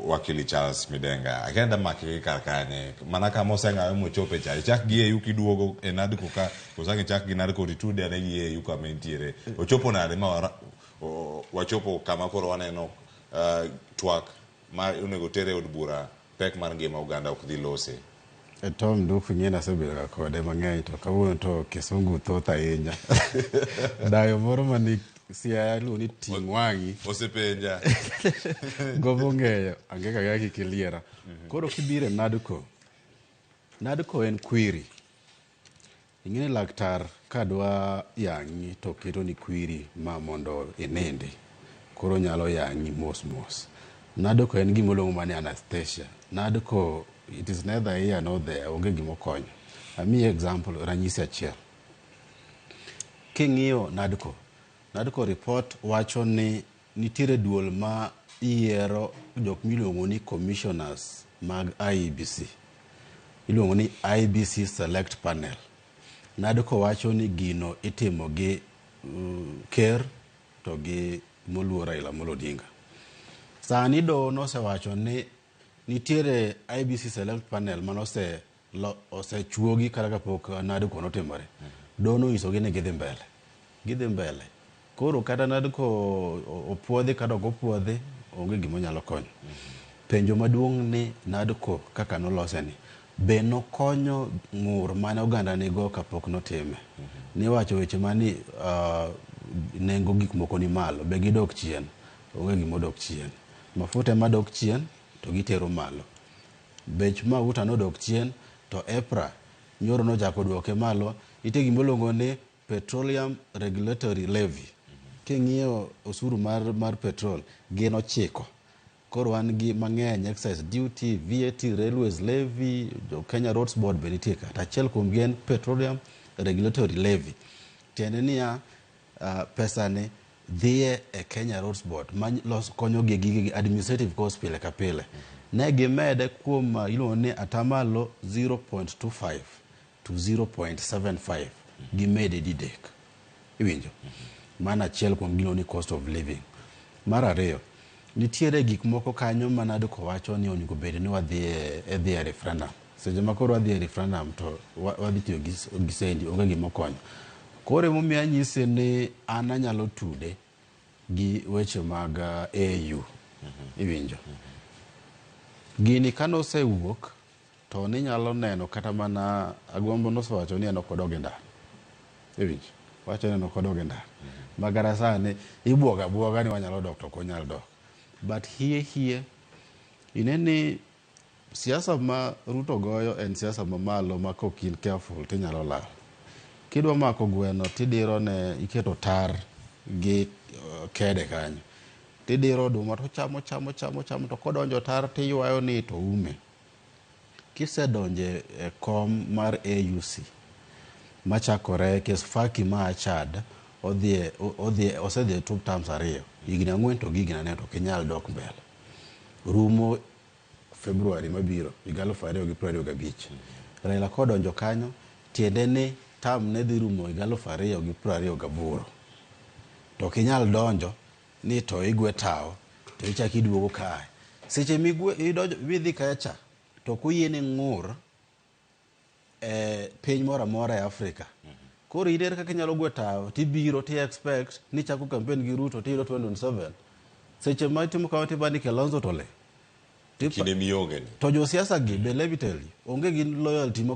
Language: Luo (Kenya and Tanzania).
Wakili Charles Midenga, akenda make gi kar kanye mana kama oseng'awe mochope cha, ichak gi AU kiduogo e NADCO ka koso ang' ichak gi NADCO titude ane gi AU kama entiere. Ochopo nade ma wachopo kama koro waneno twak ma onego ter e od bura pek mar ngima oganda ok dhi lose? Tom Nduku, ing'e ni asebedo ga kode mang'eny, to kawuono to kisungu thoth ahinya. Dayo moro mani Siaya iluongo ni ting' wang'i. Osepenja. Gombo ng'eyo, angeka ga kik iliera. Koro kibiro e NADCO, NADCO en kwiri. Ing'e ni laktar kadwa yang'i to ketoni kwiri ma mondo inindi. Koro onyalo yang'i mos mos. NADCO en gima iluongo mana ni anesthesia. NADCO, it is neither here nor there, onge gima okonyo. Amiyi example, ranyisi achiel. King'iyo NADCO, NADCO report wacho ni nitiere duol ma yiero jok miluongo ni commissioners mag IEBC. Iluongo ni IEBC Select Panel. NADCO wacho ni gino itimo gi ker to gi moluor Raila Amolo Odinga. Sani doho nosewacho ni nitiere IEBC Select Panel manose osechuogi kata kapok NADCO notimore. Doho nonyisogi ni gidhi mbele. Gidhi mbele. Koro kata NADCO opuodhi kata ok opuodhi, onge gima onyalo konyo. Penjo maduong' ni NADCO kaka nolose ni, be nokonyo ng'ur mane oganda nigo kapok notime? Niwacho weche mani nengo gik moko ni malo, be gidok chien? Onge gima odok chien. Mafuta ema dok chien to gitero malo. Bech mauta nodok chien to EPRA nyoro nochako duoke malo. Nitie gima iluongo ni Petroleum Regulatory Levy. King'iyo osuru mar petrol gin 9. Koro wan gi mang'eny, excise duty, VAT, railways levy, jo Kenya Roads Board be nitie ka. To achiel kuom gi en Petroleum Regulatory Levy. Tiende niya, pesa ni dhiye e Kenya Roads Board ma konyo gi gige administrative cost pile ka pile. Ne gimede kuom iluongo ni atamalo 0.25 to 0.75, gimede didek. Iwinjo? Mano achiel kuom gino ni cost of living. Mar ariyo, nitiere gik moko kanyo ma NADCO wacho ni onego bed ni wadhi e referendum. Seche ma koro wadhi e referendum to wadhi tiyo gi sendi, onge gima okonyo. Koro emomiyo anyisi ni an anyalo tude gi weche mag AU. Iwinjo? Gini kanosewuok to ninyalo neno kata mana Agwambo nosewacho ni en ok odog e ndara. Iwinjo? Wacho ni en ok odog e ndara. Ma kata sani ibuogo abuoga ni wanyalo dok to ok wanyal dok. But hie hie, ine ni siasa ma Ruto goyo en siasa mamalo ma kok in careful tinyalo lal. Kidwa mako gweno tidiro ne iketo tar gi kede kanyo. Tidiro oduma to chamo chamo chamo chamo, to kodonjo tar tiywayo ni to ume. Kisedonje e kom mar AUC machakore kes Faki ma Chad odhi odhi osedhi e two terms 2, higni 4 to gi higni 4, to ok inyal dok mbele. Rumo February mabiro higa 2025. Raila kodonjo kanyo, tiende ni term ne dhi rumo higa 2028. To ok inyal donjo ni to igwe tawo to ichak iduogo kae. Seche migwe idonjo midhi kacha to ok oyieni ng'ur e piny moro amora e Afrika. Koro in ere kaka inyalo gwe tawo tibiro ti expect ni chako campaign gi Ruto tiyudo 2027? Seche ma itimo kamano tibani Kalonzo to le. Kinde mionge ni. To josiasa gi be, let me tell you, onge gi loyalty ma